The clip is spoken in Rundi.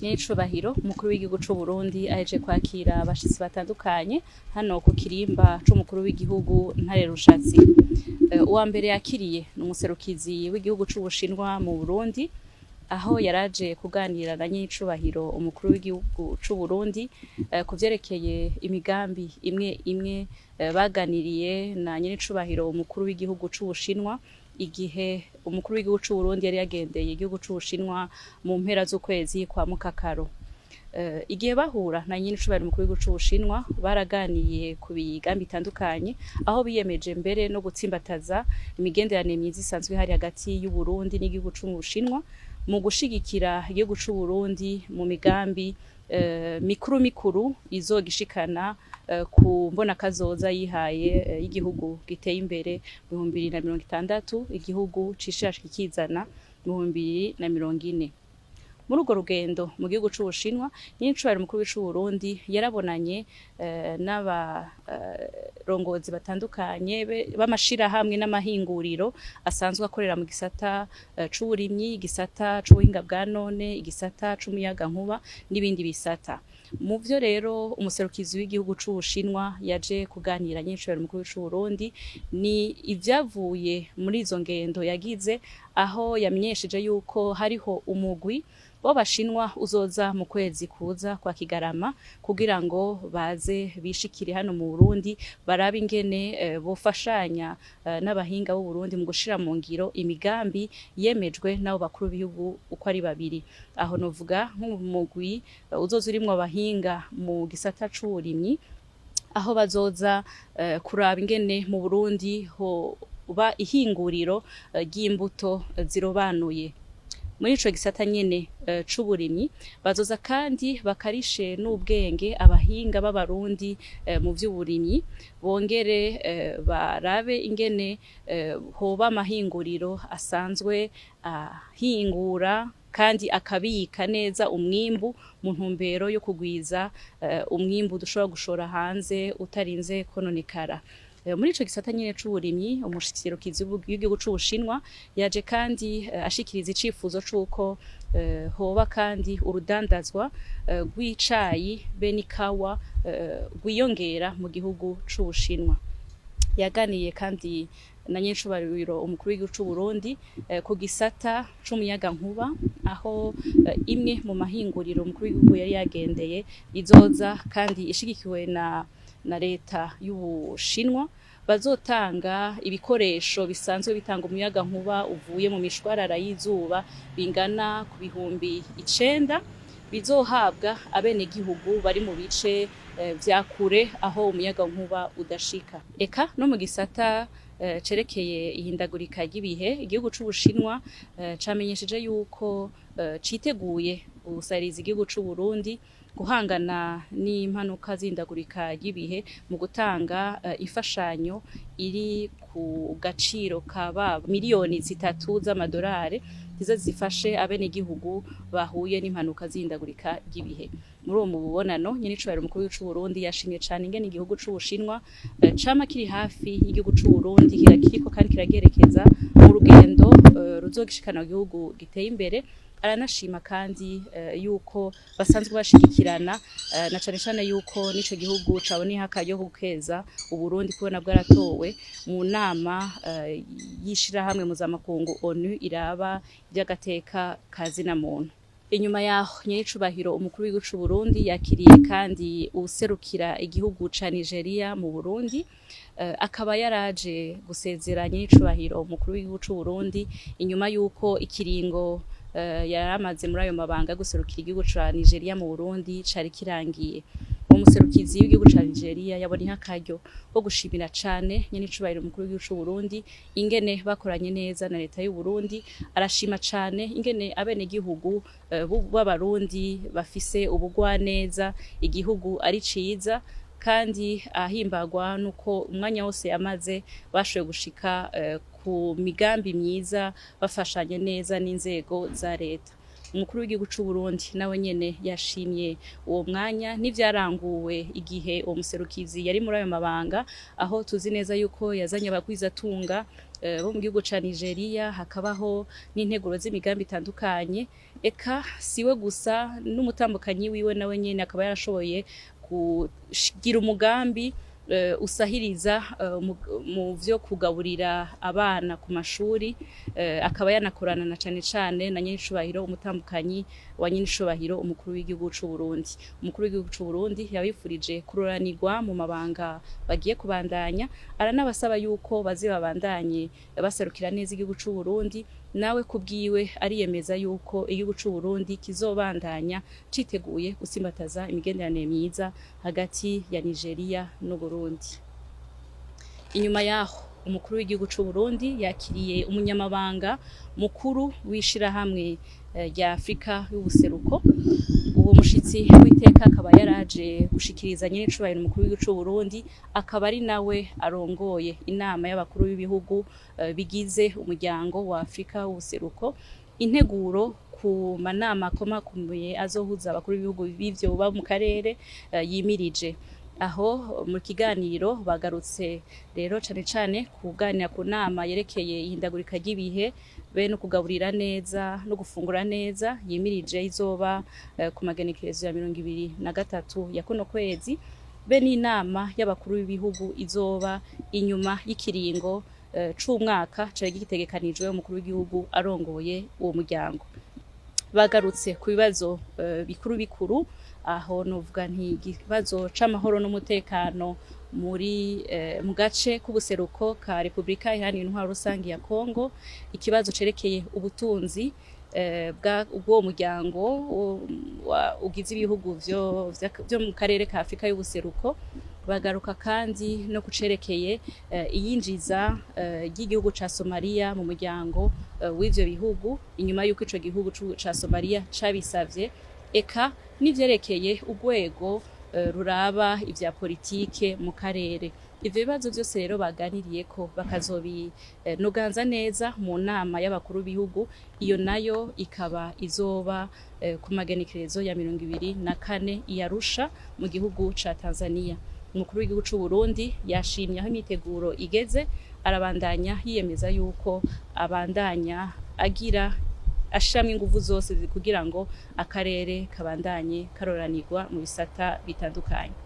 Nyenicubahiro umukuru w'igihugu c'Uburundi aheje kwakira abashitsi batandukanye hano ku kirimba c'umukuru w'igihugu Ntare Rushatsi. Uwa mbere yakiriye ni umuserukizi w'igihugu c'Ubushinwa mu Burundi, aho yaraje kuganira na nyenicubahiro umukuru w'igihugu c'Uburundi ku vyerekeye imigambi imwe imwe baganiriye na nyenicubahiro umukuru w'igihugu c'Ubushinwa igihe umukuru w'igihugu c'Uburundi yari yagendeye igihugu c'Ubushinwa mu mpera z'ukwezi kwa Mukakaro. Igihe bahura na nyenicubahiro umukuru w'igihugu c'Ubushinwa, baraganiye ku migambi itandukanye, aho biyemeje mbere no gutsimbataza imigenderanire myiza isanzwe ihari hagati y'Uburundi n'igihugu c'Ubushinwa mu gushigikira igihugu c'Uburundi mu migambi mikuru mikuru izogishikana ku mbonakazoza yihaye y'igihugu giteye imbere mu 2060, igihugu cishira kikizana mu 2040. Muri urwo rugendo mu gihugu c'Ubushinwa, nyenicubahiro umukuru w'igihugu c'Uburundi yarabonanye n'abarongozi batandukanye b'amashirahamwe n'amahinguriro asanzwe akorera mu gisata c'uburimyi, igisata c'ubuhinga bwa none, igisata c'umuyagankuba n'ibindi bisata. Mu vyo rero umuserukizi w'igihugu c'Ubushinwa yaje kuganira nyenicubahiro umukuru w'igihugu c'Uburundi ni ivyavuye muri izo ngendo yagize, aho yamenyesheje yuko hariho umugwi w'Abashinwa uzoza mu kwezi kuza kwa Kigarama kugira ngo baze bishikire hano mu Burundi, barabe ingene bofashanya n'abahinga b'u Burundi mu gushira mu ngiro imigambi yemejwe n'abo bakuru b'ibihugu uko ari babiri. Aho novuga nk'umugwi uzoza urimwo abahinga mu gisata c'uburimyi, aho bazoza kuraba ingene mu Burundi hoba ihinguriro ry'imbuto zirobanuye. Muri ico gisata nyene c'uburimyi, bazoza kandi bakarishe n'ubwenge abahinga b'Abarundi mu vy'uburimyi, bongere barabe ingene hoba amahinguriro asanzwe ahingura kandi akabika neza umwimbu mu ntumbero yo kugwiza umwimbu dushobora gushora hanze utarinze kononekara. Muri ico gisata nyene c'uburimyi, umushikirokizi w'igihugu c'Ubushinwa yaje kandi ashikiriza icifuzo c'uko hoba kandi urudandazwa rw'icayi be n'ikawa rwiyongera mu gihugu c'Ubushinwa. Yaganiye kandi na nyenicubahiro umukuru w'igihugu c'Uburundi ku gisata c'umuyagankuba, aho imwe mu mahinguriro umukuru w'igihugu yari yagendeye izoza kandi ishigikiwe na leta y'Ubushinwa, bazotanga ibikoresho bisanzwe bitanga umuyagankuba uvuye mu mishwarara y'izuba bingana ku 9000, bizohabwa abenegihugu bari mu bice vya kure aho umuyagankuba udashika. Eka no mu gisata cerekeye ihindagurika ry'ibihe, igihugu c'Ubushinwa camenyesheje yuko citeguye gusahiriza igihugu c'Uburundi guhangana n'impanuka z'ihindagurika ry'ibihe mu gutanga imfashanyo iri ku gaciro ka 3 miliyoni z'amadolari zize zifashe abenegihugu bahuye n'impanuka z'ihindagurika ry'ibihe. Muri uwo mubonano, nyenicubahiro umukuru w'igihugu c'Uburundi yashimye cane ingene igihugu c'Ubushinwa cama kiri hafi y'igihugu c'Uburundi, kiriko kandi kiragerekeza mu rugendo ruzogishikana mu gihugu giteye imbere. Aranashima kandi yuko basanzwe bashigikirana, na cane cane yuko n'ico gihugu caboneye akaryo ko gukeza Uburundi kubona bwaratowe mu nama y'ishirahamwe mpuzamakungu ONU iraba ivy'agateka ka zina muntu. Inyuma yaho, nyenicubahiro umukuru w'igihugu c'Uburundi yakiriye kandi uwuserukira igihugu ca Nigeria mu Burundi, akaba yaraje gusezera nyenicubahiro umukuru w'igihugu c'Uburundi inyuma yuko ikiringo yaramaze muri ayo mabanga yo guserukira igihugu ca Nigeria mu Burundi cari kirangiye. Uwo muserukizi w'igihugu ca Nigeria yaboneye akaryo ko gushimira cane nyenicubahiro umukuru w'igihugu c'Uburundi ingene bakoranye neza na leta y'u Burundi. Arashima cane ingene abenegihugu b'Abarundi bafise ubugwaneza, igihugu ari ciza, kandi ahimbagwa nuko umwanya wose yamaze bashoboye gushika ku migambi myiza bafashanye neza n'inzego za leta. Umukuru w'igihugu c'u Burundi nawe nyene yashimye uwo mwanya n'ivyaranguwe igihe uwo muserukizi yari muri ayo mabanga, aho tuzi neza yuko yazanye abagwizatunga bo mu gihugu ca Nigeria, hakabaho n'integuro z'imigambi itandukanye. Eka siwe gusa, n'umutambukanyi wiwe nawe nyene akaba yarashoboye kugira umugambi usahiriza mu vyo kugaburira abana ku mashuri, akaba yanakorana na cane cane na nyenicubahiro umutambukanyi wa nyenicubahiro umukuru w'igihugu c'u Burundi. Umukuru w'igihugu c'u Burundi yabifurije kuroranirwa mu mabanga bagiye kubandanya, aranabasaba yuko baze babandanye baserukira neza igihugu c'u Burundi. Nawe kubwiwe ariyemeza yuko igihugu c'u Burundi kizobandanya citeguye gusimbataza imigenderanire myiza hagati ya Nigeria n'u Burundi. Inyuma yaho, umukuru w'igihugu c'u Burundi yakiriye umunyamabanga mukuru w'ishirahamwe rya Afrika y'ubuseruko. Uwo mushitsi w'iteka akaba yaraje gushikiriza nyenecubahiro umukuru w'igihugu c'u Burundi, akaba ari nawe arongoye inama y'abakuru b'ibihugu bigize umuryango wa Afrika w'ubuseruko, integuro ku manama akomakomeye azohuza abakuru b'ibihugu b'ivyo buba mu karere yimirije. Aho mu kiganiro bagarutse rero cane cane kuganira ku nama yerekeye ihindagurika ry'ibihe be no kugaburira neza no gufungura neza yimirije, izoba ku magenekerezo ya 23 ya kuno kwezi, be n'inama y'abakuru b'ibihugu izoba inyuma y'ikiringo c'umwaka cari gitegekanijwe umukuru w'igihugu arongoye uwo muryango. Bagarutse ku bibazo bikuru bikuru, aho novuga nti ikibazo c'amahoro n'umutekano muri mu gace k'ubuseruko ka Republika Iharanira Intwaro Rusangi ya Kongo, ikibazo cerekeye ubutunzi bw'uwo muryango ugize ibihugu vyo mu karere ka Afrika y'ubuseruko. Bagaruka kandi no kucerekeye iyinjiza ry'igihugu ca Somalia mu muryango w'ivyo bihugu inyuma y'uko ico gihugu ca Somalia cabisavye, eka n'ivyerekeye urwego ruraba ivya politike mu karere. Ivyo bibazo vyose rero baganiriyeko bakazobinoganza neza mu nama y'abakuru b'ibihugu, iyo nayo ikaba izoba ku magenekerezo ya 24 i Arusha mu gihugu ca Tanzania. Umukuru w'igihugu c'u Burundi yashimye aho imyiteguro igeze, arabandanya yiyemeza yuko abandanya agira ashiramwo inguvu zose kugira ngo akarere kabandanye karoranirwa mu bisata bitandukanye.